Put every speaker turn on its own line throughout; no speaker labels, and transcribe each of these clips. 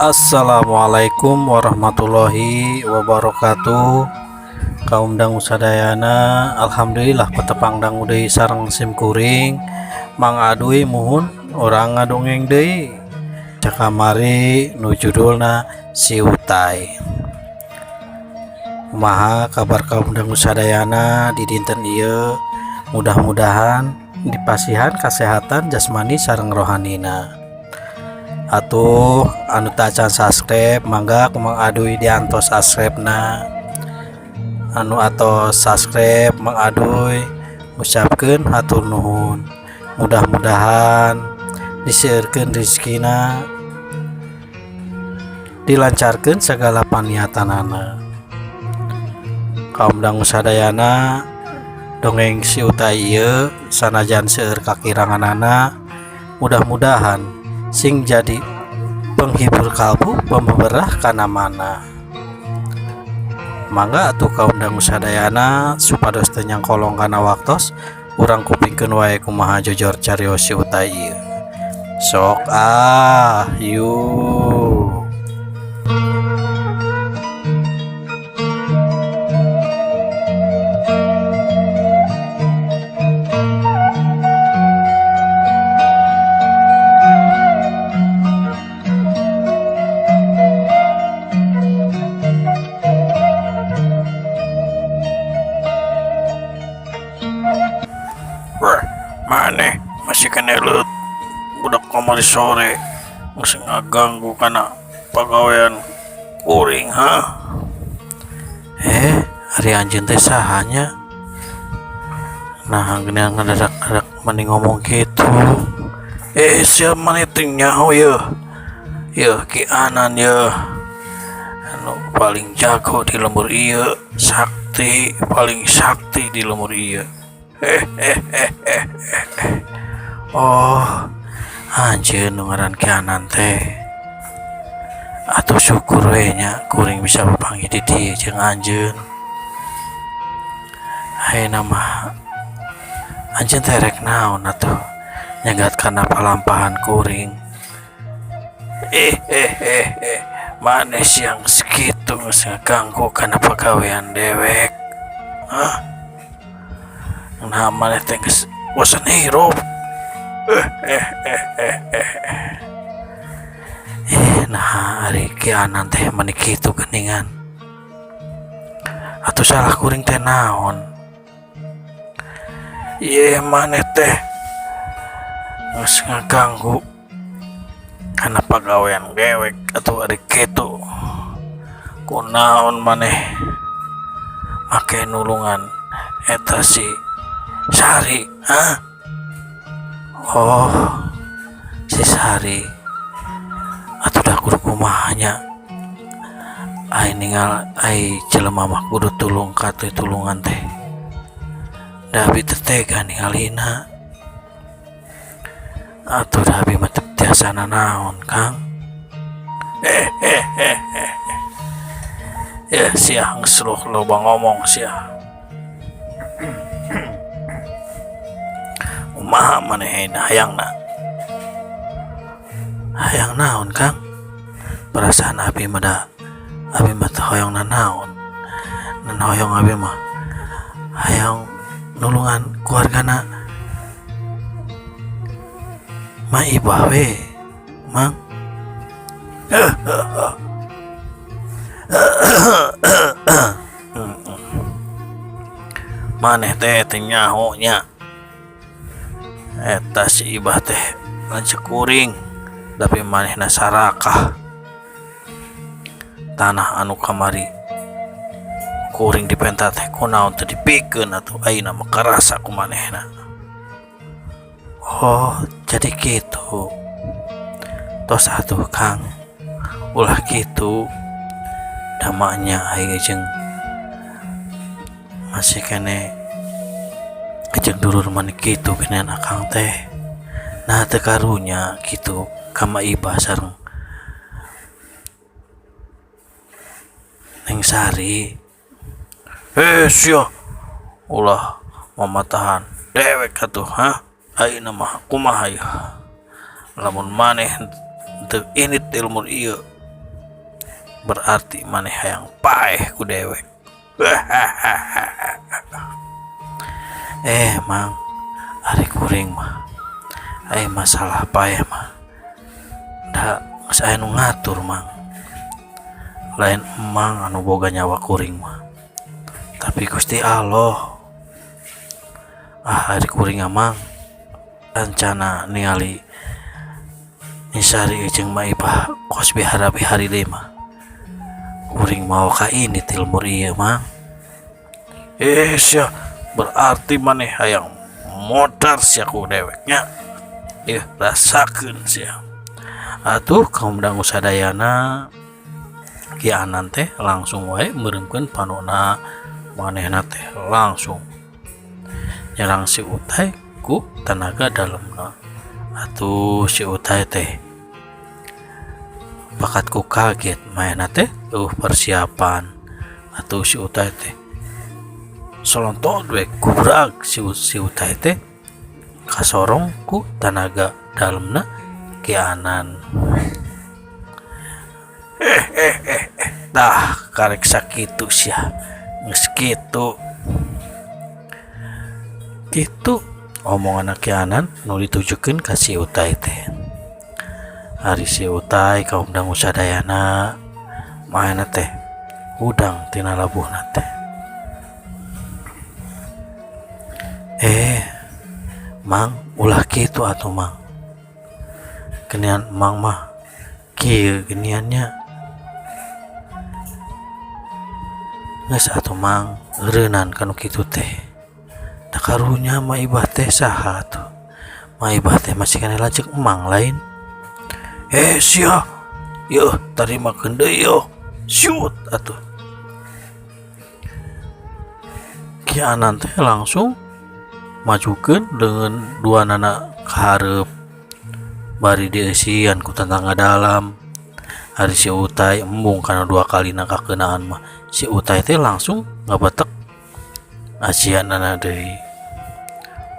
Assalamualaikum warahmatullahi wabarakatuh. Kaum dangu sadayana, alhamdulillah patepang dangu deui sareng sim kuring Mang Aduy. Muhun urang ngadongeng deui cakamari nu judulna Si Utai. Kumaha kabar kaum dangu sadayana di dinten ieu? Mudah-mudahan dipasihan kesehatan jasmani sareng rohanina. Atuh anu tacan subscribe, mangga ku Mang Aduy diantos subscribe na. Anu atos subscribe, Mang Aduy ngucapkeun hatur nuhun, mudah-mudahan diseueurkeun rezekina, dilancarkeun segala paniatanana. Kaum dangu sadayana, dongeng Si Utai ieu sanajan seueur kakiranganana, mudah-mudahan sing jadi penghibur kalbu, pembeberah kana manah. Mangga atuh kaum dangu sadayana, supados teu nyangkolong kana waktos, urang kupingkeun wae kumaha jojor carios Si Utai ieu. Sok ah, yuk.
Wah, maneh masih keneh leut budak kamari sore geus ngaganggu kana pagawean kuring, ha?
Eh, ari anjeun teh saha nya? Nah, geuningan ngadadak-dadak mani ngomong kitu.
Eh, sia maneh teh nyaho yeuh. Yeuh Ki Anan yeuh. Anu paling jago di lembur ieu, sakti, paling sakti di lembur ieu. Hehehehe.
Oh, anjeun nu ngaran Ki Anan teh. Atuh syukur we nya kuring bisa papanggih di dieu jeung anjeun. Ayeuna mah anjeun teh rek naon atuh nyegat kana palampahan kuring?
Hehehehe. Maneh siang sakitu geus ngaganggu kana pagawean dewek. Hah? Nah, maneh teh geus bosen hirup. Hehehehe.
Eh, nah ari Ki Anan teh mani kitu geuningan. Atuh salah kuring teh naon?
Ye, maneh teh geus ngaganggu kana pagawean dewek atuh ari kitu. Kunaon maneh make nulungan eta si Sari, ha?
Oh, si Sari. Atuh dah kudu kumaha nya? Ai ningal ai jelema mah kudu tulung katuh tulungan teh. Da abi teu tega ningalina. Atuh da abi mah teu tiasa nanaon, Kang.
Hehehehe. Ya sia geus loba ngomong sia. Kumaha maneh hayangna?
Hayang naon, Kang? Perasaan abi mah da abi mah teu hoyong nanaon. Ngan hoyong abi mah hayang nulungan keluargana Ma Ibah we, Mang.
Maneh teh teu nyaho nya. Eta si Ibah teh lanceuk kuring, tapi manehna sarakah. Tanah anu kamari kuring dipenta teh kunaon teu dipikeun atuh, ayeuna mah karasa ku manehna.
Oh, jadi kitu. Tos atuh, Kang. Ulah kitu. Da nya aing jeung masih keneh jeung dulur maneh kitu geuningan akang teh. Nah, teu karunya kitu ka Ma Ibah sareng Neng Sari.
Eh, sia ulah mamatahan dewek atuh, ha? Ayeuna mah kumaha yeuh? Lamun maneh teu indit di lembur ieu, Berarti maneh hayang paeh ku dewek. Eh mang, ari kuring mah ai masalah paeh mah da geus aya nu ngatur mang. Lain emang anu boga nyawa kuring mah, tapi Gusti Allah. Ah ari kuring mah mang rencana ningali Nyi Sari jeung Mak Ipah kos bihara-bihari deui mah kuring mawa ka ini ti lembur ieu mang. Eh sia berarti maneh hayang modar sia ku dewek nya. Ih rasakeun sia. Atuh kaum dangu sadayana Ki Anan teh langsung wae meureumkeun panona manehna teh langsung nyerang si Utai ku tanaga dalemna. Atuh si Utai teh bakat ku kaget manehna teh eueuh persiapan. Atuh si Utai teh solontot we gubrag si Utai teh kasorong ku tanaga dalemna Ki Anan. Tah karek sakitu sia geus kitu. Kitu omongan Ki Anan nu ditujukeun ka si Utai teh. Ari si Utai kaum dangu sadayana maena teh hudang tina labuhna teh. Eh mang ulah kitu atuh mang. Genian mang mah kieu genian nya. Geus atuh mang eureunnan ka nu kitu teh. Da karunya Mak Ibah teh saha atuh. Mak Ibah teh masih keneh lanceuk emang lain. Eh sia yeuh tarimakeun deui yeuh siut atuh. Ki Anan teh langsung majukeun leungeun duanana ka hareup bari dieusian ku tanaga dalam. Ari si Utai embung kana dua kalina kakeunaan mah si Utai teh langsung ngabetek ajianana deui.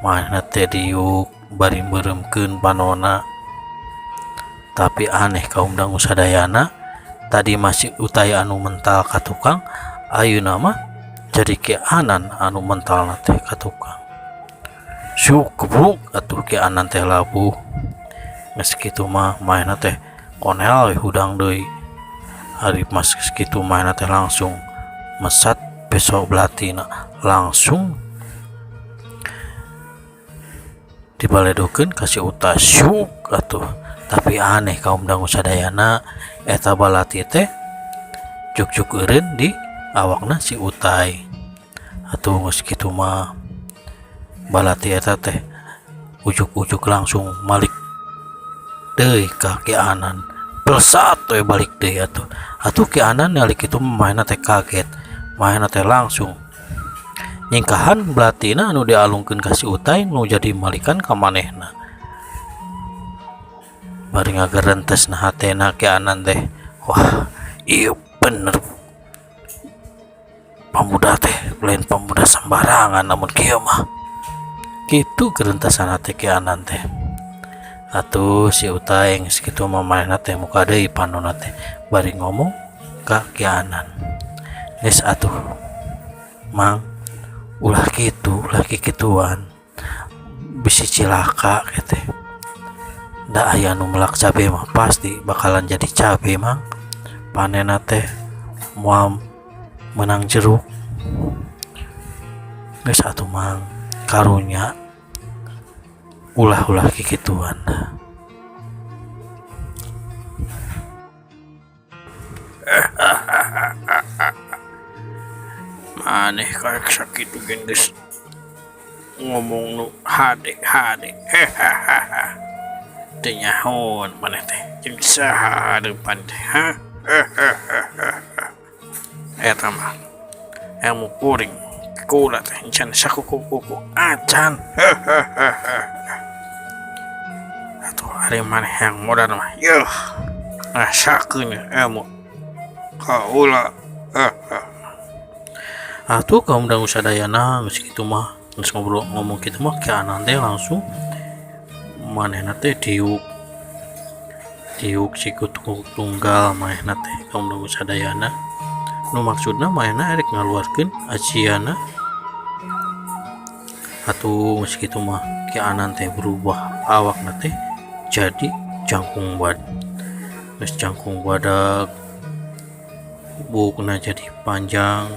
Manehna teh diuk bari meureumkeun panona. Tapi aneh kaum dangu sadayana tadi mah si Utai anu mental ka tukang ayeuna mah jadi Ki Anan anu mentalna teh ka tukang. Syuk gebruk atuh Ki Anan teh labuh. Geus kitu mah manehna teh konel we hudang deui. Ari mas geus kitu manehna teh langsung mesat peso belatina langsung dibaledokeun ka si Uta syuk atuh. Tapi aneh kaum dangu sadayana eta balati teh juk-juk eureun di awakna si Utai. Atuh geus kitu mah balati eta teh ujuk-ujuk langsung malik deui ka Ki Anan. Plesat we balik deui atuh. Atuh Ki Anan ningali kitu manehna teh kaget. Manehna teh langsung nyingkahan belatina anu dialungkeun ka si Utai nu jadi malikan ka manehna. Bari ngagerentes na hatena Ki Anan teh. Wah, ieu bener pamuda teh lain pamuda sembarangan namun kieu mah. Kitu gerentasan hate Ki Anan teh. Atuh si Utai geus kitu mah manehna teh muka deui panona teh bari ngomong ka Ki Anan. Geus atuh mang ulah kitu ulah kikituan bisi cilaka teh. Da aya nu melak cabe mah pasti bakalan jadi cabe mang. Panenna teh moal meunang jeruk. Geus atuh mang karunya ulah-ulah kikituan.
Maneh karek sakitu ge geus ngomong nu hade-hade. Teu nyahoan maneh teh jeung saha hareupan teh ha. Eta mah ilmu kuring kula teh encan sakuku-kuku acan. Atuh ari maneh hayang modar mah yeuh rasakeun ilmu kaula.
Atuh kaum dangu sadayana geus kitu mah geus ngobrol ngomong kitu mah Ki Anan teh langsung manehna teh diuk
Diuk siku tunggal manehna teh kaum dangu sadayana nu maksudna manehna erek ngaluarkeun ajianna. Atuh geus kitu mah Ki Anan teh berubah awakna teh jadi jangkung badag, geus jangkung badag buukna jadi panjang,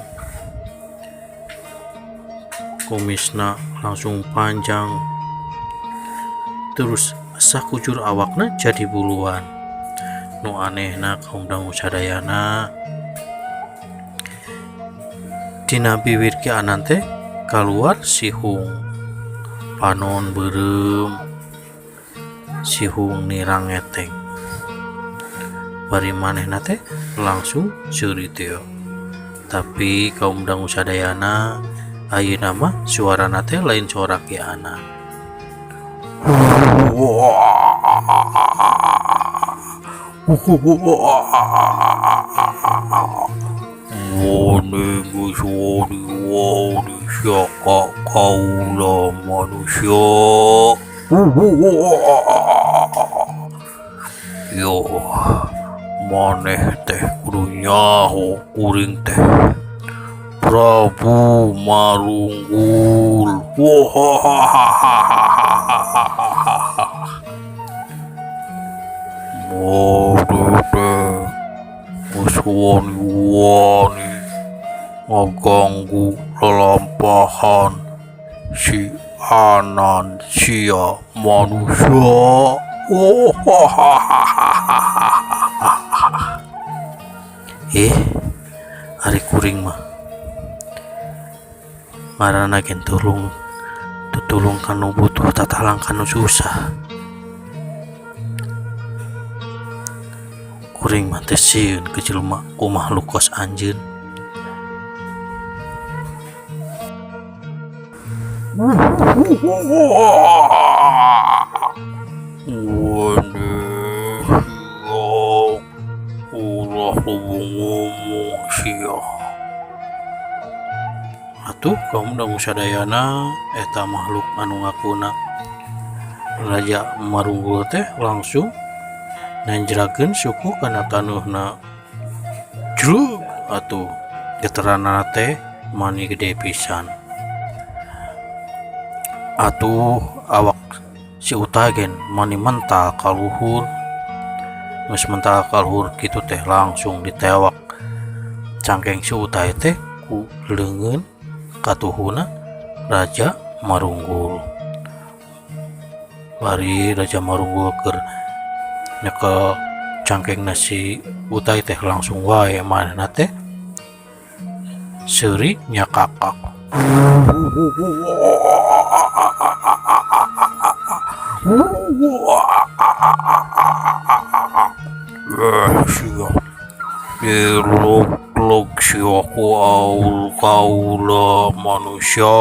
kumisna langsung panjang, terus sakujur awakna jadi buluan. Nu anehna kaum dangu sadayana dina bibir Ki Anan teh kaluar sihung panon beureum, sihung nirang ngeteng, bari manehna teh langsung seuri teh. Tapi kaum dangu sadayana ayeuna mah suarana teh lain suara Ki Anan.
Wani geus wani-wani sia ka kaula manusia. Yo maneh teh kudu nyaho kuring teh Prabu Marunggul. Maneh teh geus wani-wani ngaganggu lalampahan si Anan sia manusia.
Ari kuring mah ngaranna gen tulung tutulung kanu butuh tatalang kanu susah. Kuring mah teh sieun ka jelema ku makhluk kos anjeun.
Ulah ngomong sia.
Atuh kaum dangu sadayana eta makhluk anu ngakuna Raja Marunggul teh langsung nanjrakeun suku kana taneuhna. Jrug atuh geteranna teh mani gede pisan. Atuh awak si Utai gen mani mental ka luhur. Geus mental ka luhur kitu teh langsung ditewak cangkeng si Utai teh ku leungeun katuhuna Raja Marunggul. Bari Raja Marunggul keur nyekel cangkengna si Utai teh langsung wae manehna teh seuri nyakakak.
Sia dilog-log sia ku aul kaula manusia.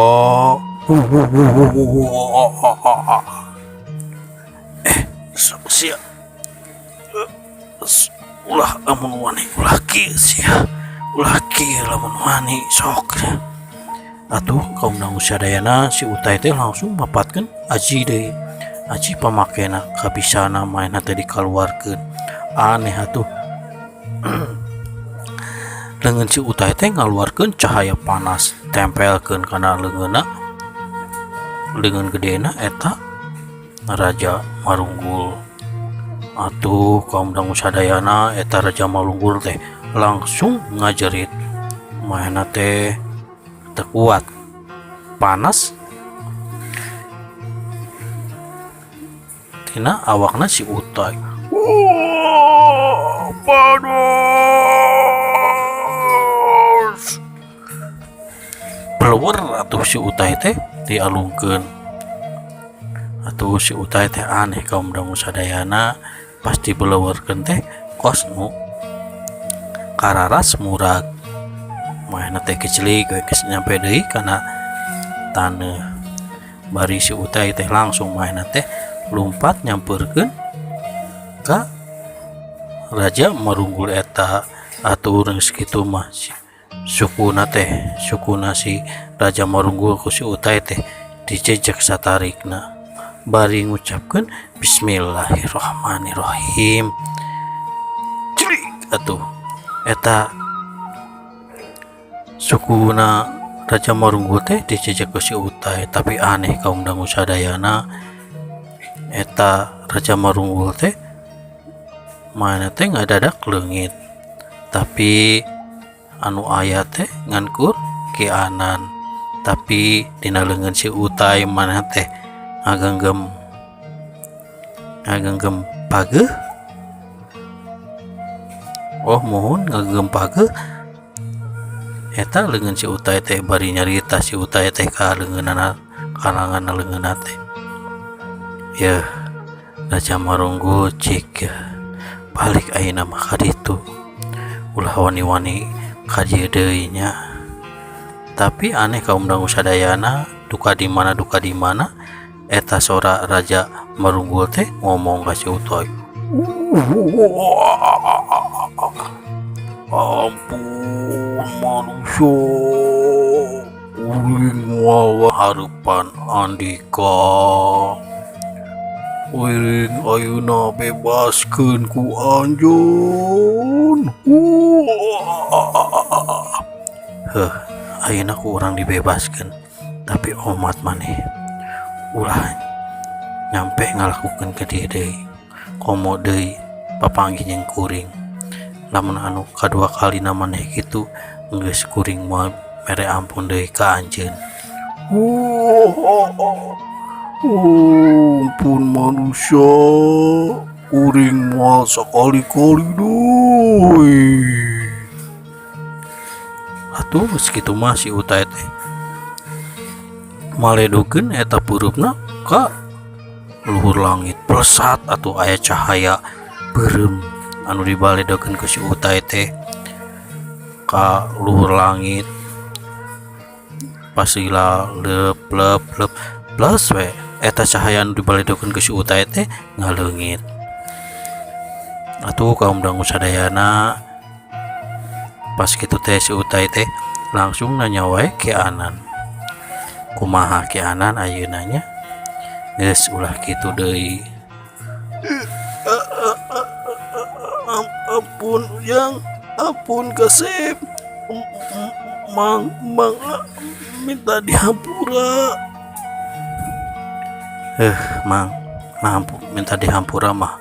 Sok sia. Ulah amun wani ulah kieu sia. Ulah kieu lamun wani sok.
Atuh kaum dangu sadayana si Utai teh langsung mapatkeun aji deui. Aji pamakena kabisana manehna teh dikaluarkeun. Aneh atuh. Leungeun si Utai teh ngaluarkeun cahaya panas tempelkeun kana leungeunna. Leungeun gedena eta Raja Marunggul. Atuh kaum dangu sadayana eta Raja Marunggul teh langsung ngajerit. Manehna teh teu kuat panas tina awakna si Utai.
Wah, panas.
Plewer atuh si Utai teh dialungkeun. Atuh si Utai teh aneh kaum dangu sadayana pasti beleuweurkeun teh kos nu kararas murag. Manehna teh kecelik we geus nyampe deui kana taneuh. Bari si Utai teh langsung manehna teh lumpat nyampeurkeun ka Raja Marunggul eta. Atuh geus kitu mah sukuna teh sukuna si Raja Marunggul ku si Utai teh dijejek satarikna. Bari ngucapkeun bismillahirrahmanirrahim. Crik atuh eta sukuna Raja Marunggul teh dicecek ku si Utai. Tapi aneh kaum dangu sadayana, eta Raja Marunggul teh mana teh ngadadak leungit, tapi anu aya teh ngan kur Ki Anan. Tapi dina leungeun si Utai mana teh ngagenggem ngagenggem pageuh. Oh muhun, ngagenggem pageuh eta leungeun si Utai teh. Bari nyarita si Utai teh ka leungeunana, kalangan leungeunna teh, "Yeuh, Raja Marunggul," cik, "balik ayeuna mah ka ditu, ulah wani-wani ka dieu deui nya." Tapi aneh kaum dangu sadayana, duka di mana, duka di mana eta sora Raja Marunggul teh ngomong ka si Utoy.
Ampun manusia, kuring moal hareupan andika. Kuring ayeuna bebaskeun ku anjeun.
Heuh, ayeuna ku urang dibebaskeun, tapi omat maneh ulah nyampe ngalakukeun ka dieu deui, komo deui papanggih jeung kuring. Lamun anu kadua kalina maneh kitu, geus kuring moal mere ampun deui ka anjeun.
Ampun manusia, kuring moal sakali-kali deui.
Atuh geus kitu mah si Utai teh maledogeun eta peureupna ka luhur langit. Plesat atuh aya cahaya beureum anu dibaledogeun ku si Utai teh ka luhur langit. Pas lila leup leup leup, plus we eta cahaya anu dibaledogeun ku si Utai teh ngaleungit. Atuh kaum dangu sadayana, pas kitu teh si Utai teh langsung nanya wae Ki Anan, "Kumaha Ki Anan ayeuna nya? Geus ulah kitu deui."
Ampun yang, ampun kasep, mang mang minta dihampura.
Eh mang, mampu minta dihampura mah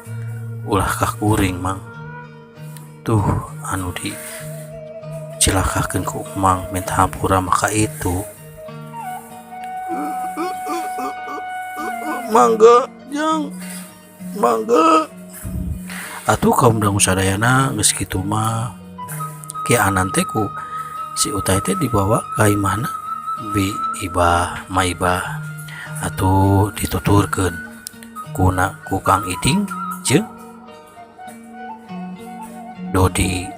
ulah ka kuring, mang. Tuh anu di cilakakeun ku mang, minta hampura maka itu.
Mangga yang, mangga.
Atuh kaum dangu sadayana, geus kitu mah Ki Anan teh ku si Utai teh dibawa ka imahna Bi Ibah, Ma Ibah. Atuh dituturkeun kuna ku Kang Iding jeung Dodi.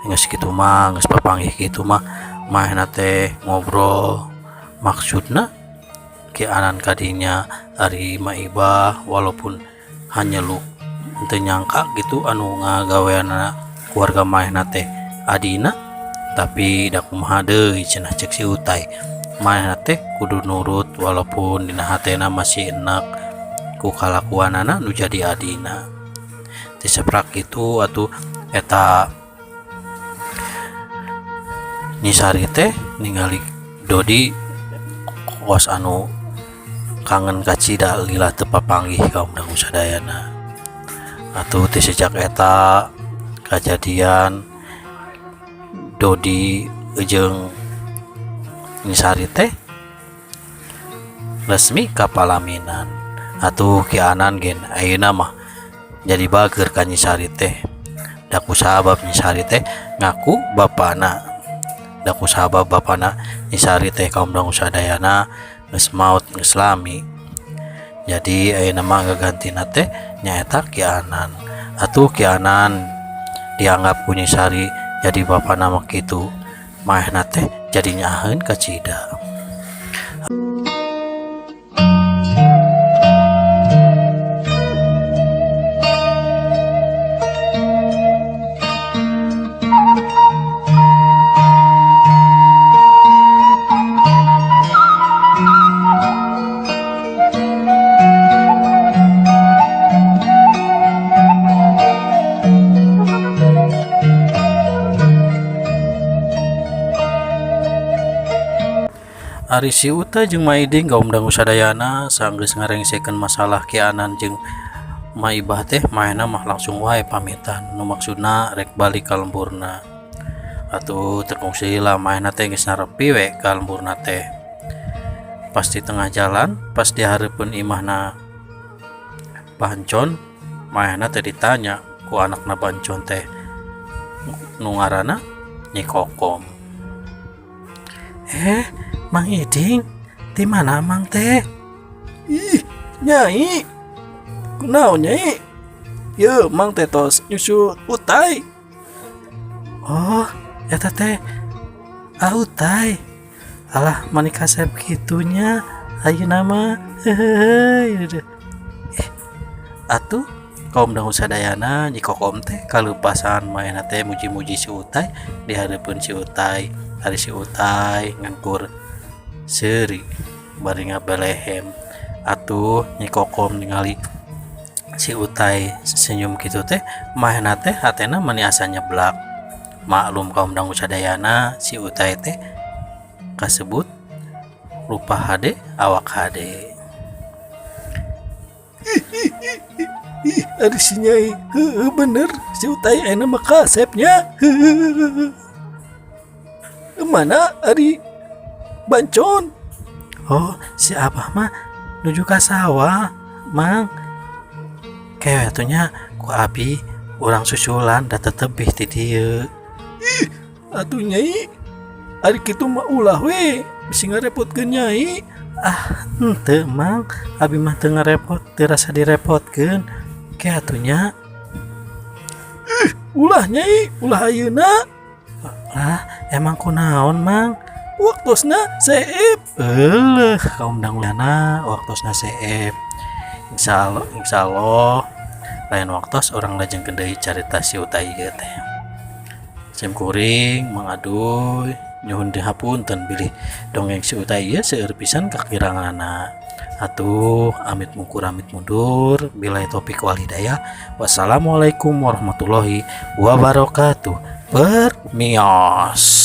Geus kitu mah, geus papanggih kitu mah, manehna teh ngobrol. Maksudna Ki Anan kadinya ari Ma Ibah walaupun hanya lu teu nyangka gitu anu ngagaweanana keluarga manehna teh adina, tapi da kumaha deui cenah cek si Utai, manehna teh kudu nurut walaupun dina hatena masih enek ku kalakuanana nu jadi adina. Teu saprak kitu atuh eta Nyi Sari teh ningali Dodi kos anu kangen kacida lila teu papanggih kaum dangu sadayana. Atuh ti sejak eta kajadian, Dodi jeung Nyi Sari teh resmi kapalaminan. Atuh Ki Anan gen ayeuna mah jadi bager ka Nyi Sari teh, da kusabab Nyi Sari teh ngaku bapana, da kusabab bapana Nyi Sari teh kaum dangu sadayana geus maot, geus lami. Jadi ayeuna mah gagantina teh nyaeta Ki Anan. Atuh Ki Anan dianggap ku Nyi Sari jadi bapana mah kitu, manehna teh jadi nyaaheun kacida. Ari si Utai jeung Ma Iding, kaum dangu sadayana, sanggeus ngarengsekeun masalah Ki Anan jeung Ma Ibah teh, maehna mah langsung wae pamitan, nu maksudna rek balik ka lemburna. Atuh teu kungsi lila maehna teh geus narepi we ka lemburna teh. Pas di tengah jalan, pas di hareupeun imahna Bancon, maehna teh ditanya ku anakna Bancon teh nu ngaranna Nyi Kokom. "Eh, Mang Iding, di mana Mang teh?"
Ih, Nyai. Kunaon, Nyai? Ye, Mang teh tos nyusul Utai.
"Oh, eta teh ah Utai. Alah, mani kasep kitu nya ayeuna mah. Hehehe." Eh, atuh kaum dangu sadayana, Nyi Kokom teh kaleupasan maehna teh muji-muji si Utai di hareupeun si Utai. Ari si Utai ngan kur seuri bari ngabelehem. Atuh Nyi Kokom ningali si Utai senyum kitu teh, maehna teh hatena mani asa nyeblak. Maklum, kaum dangu sadayana, si Utai teh kasebut rupa hade awak hade.
Ih, ari si Nyai. Heueuh, bener, si Utai ayeuna mah kasep nya. Heueuh. Mana ari Bancon?
"Oh, si Abah mah nuju ka sawah, Mang. Ke atuh nya ku abi urang susulan, da tetebih ti dieu."
Ih, atuh Nyai. Ari kitu mah ulah we, bisi ngarepotkeun Nyai.
"Ah, henteu, Mang, abi mah teu ngarepot, teu rasa direpotkeun. Ke atuh nya."
Ih, ulah, Nyai, ulah ayeuna.
"Lah, emang kunaon, Mang?"
Waktosna seep.
Euleuh, kaum dangu sadayana, waktosna seep. Insyaallah, insyaallah lain waktos urang lajengkeun deui carita si Utai ieu teh. Sim kuring Mang Aduy nyuhun dihapunten bilih dongeng si Utai ieu seueur pisan kakiranganna. Atuh amit mungkur, amit mundur, billahi taufik wal hidayah. Wassalamualaikum warahmatullahi wabarakatuh. Permios.